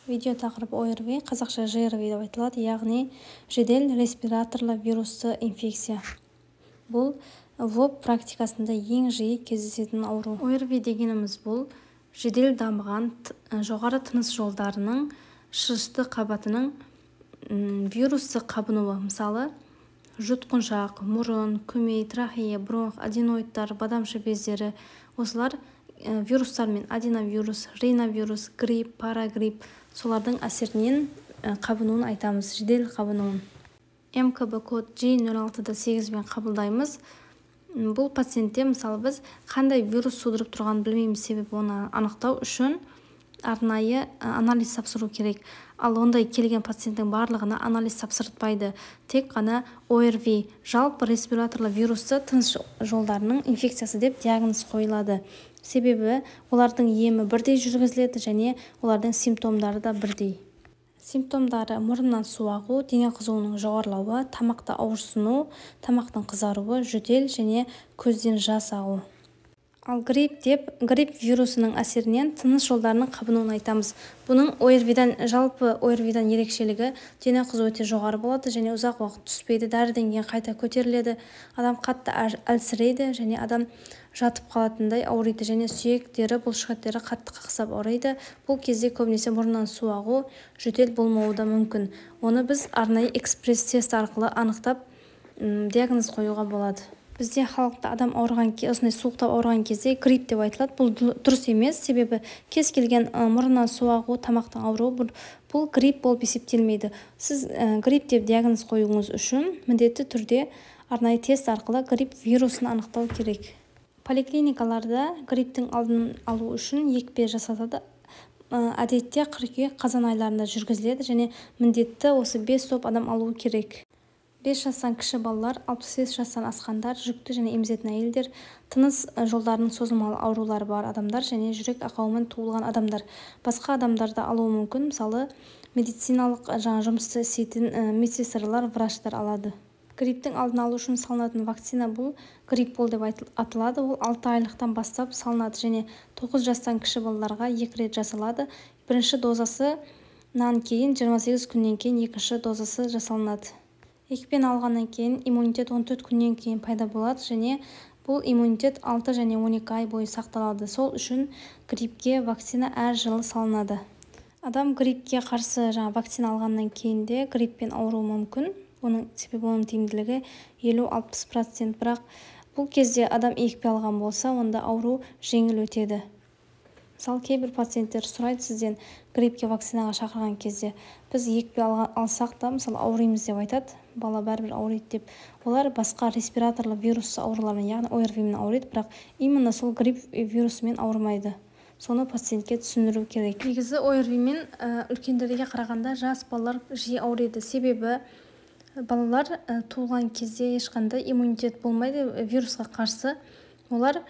Видео тақырыбы ОРВИ, қазақша ЖРВИ деп айтылады, яғни жедел респираторлы вирусты инфекция. Бұл ВОП практикасында ең жиі кездесетін ауру. ОРВИ дегеніміз бұл жедел дамыған жоғары тыныс жолдарының шырышты қабатының вирусты қабынуы. Мысалы, жұтқыншақ, мұрын, көмей, трахея, бронх, аденоидтар, бадамша бездері, осылар вирустармен, аденовирус, риновирус, грипп, парагрипп, солардың әсерінен қабынуын айтамыз, жедел қабынуын. МКБ код G06.8-бен қабылдаймыз. Бұл пациентте, мысалы, біз қандай вирус тудырып тұрғанын білмейміз, себебі оны анықтау үшін арнайы анализ тапсыру керек. Ал ондай келген пациенттің барлығына анализ тапсыртпайды. Тек қана ОРВИ, жалпы респираторлы вирусты тыныс жолдарының инфекциясы деп диагноз қойылады. Себебі олардың емі бірдей жүргізіледі және олардың симптомдары да бірдей. Симптомдары: мұрыннан су ағу, дене қызуының жоғарылауы, тамақты ауырсыну, тамақтың қызаруы, жөтел және көзден жас ағу. Ал грипп деп грипп вирусының әсерінен тыныс жолдарының қабынуын айтамыз. Бұның ОРВИдан, жалпы ОРВИдан ерекшелігі: дене қызуы өте жоғары болады және ұзақ уақыт түспейді, дәріден кейін қайта көтеріледі, адам қатты әлсірейді және адам жатып қалатындай ауырайды және сүйектері, бұлшықеттері қатты қақсап ауырайды. Бұл кезде көбінесе мұрнынан су ағу, жөтел болмауы да мүмкін. Оны біз арнайы экспресс тест арқылы анықтап, диагноз қоюға болады. Бізде халықта адам ауырған, осындай суықтап ауырған кезде грипп деп айтылады. Бұл дұрыс емес, себебі кез келген мұрнынан су ағу, тамақтың ауруы бұл грипп болып есептелмейді. Сіз грипп деп диагноз қоюыңыз үшін міндетті түрде арнайы тест арқылы грипп вирусын анықтау керек. Поликлиникаларда грипптің алдын алу үшін екпе жасатады. Әдетте қыркүйек, қазан айларында жүргізіледі және міндетті осы 5 топ адам алуы керек: 5 жастан кіші балалар, 65 жастан асқандар, жүкті және емізетін әйелдер, тыныс жолдарының созылмалы аурулары бар адамдар және жүрек ақауымен туылған адамдар. Басқа адамдар да алуы мүмкін, мысалы, медициналық жаңа жұмысты істейтін медсестралар, врачтар алады. Грипптің алдын алу үшін салынатын вакцина бұл Гриппол деп аталады. Ол 6 айлықтан бастап салынады және 9 жастан кіші балаларға екі рет жасалады. Бірінші дозасынан кейін 28 күннен кейін екінші дозасы жасалынады. Екпені алғаннан кейін иммунитет 14 күннен кейін пайда болады және бұл иммунитет 6 және 12 ай бойы сақталады. Сол үшін гриппке вакцина әр жылы салынады. Адам гриппке қарсы жаңа вакцина алғаннан кейін де грипппен ауыруы мүмкін. Оның себебі оның тиімділігі 50-60%, бірақ бұл кезде адам екпе алған болса, онда ауру жеңіл өтеді. Мысалы, кейбір пациенттер сұрайды сізден гриппке вакцинаға шақырған кезде, біз екпе алсақ та, мысалы, ауыраймыз деп айтады, бала бәрібір ауырайды деп. Олар басқа респираторлы вирусты аурулармен, яғни ОРВИ мен ауырайды, бірақ именно сол грипп вирусымен ауырмайды. Соны пациентке түсіндіру керек. Негізі ОРВИ мен үлкендерге қарағанда жас балалар жиі ауырады, себебі балалар туылған кезде ешқандай иммунитет болмайды вирусқа қарсы. Олар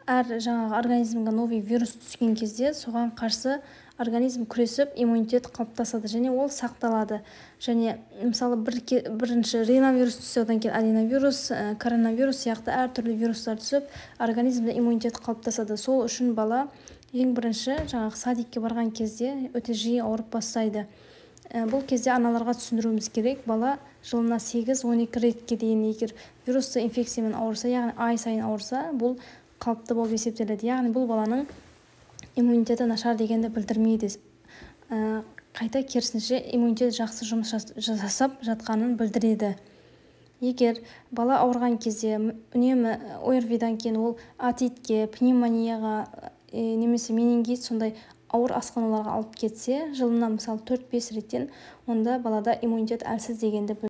әр жаңағы организмге новый вирус түскен кезде соған қарсы организм күресіп, иммунитет қалыптасады және ол сақталады. Және, мысалы, бірінші риновирус түссе, одан кейін аденовирус, коронавирус сияқты әртүрлі вирустар түсіп, организмде иммунитет қалыптасады. Сол үшін бала ең бірінші жаңағы садикке барған кезде өте жиі ауырып бастайды. Бұл кезде аналарға түсіндіруіміз керек: бала жылына 8-12 ретке дейін егер вирусты инфекциямен ауырса, яғни ай сайын ауырса, бұл қалыпты болып есептеледі. Яғни бұл баланың иммунитеті нашар дегенді білдірмейді, қайта керісінше, иммунитет жақсы жұмыс жасап жатқанын білдіреді. Егер бала ауырған кезде үнемі ОРВИдан кейін ол отитке, пневмонияға немесе менингит, сондай ауыр асқынуларға алып кетсе, жылына, мысалы, 4-5 реттен, онда балада иммунитет әлсіз дегенді.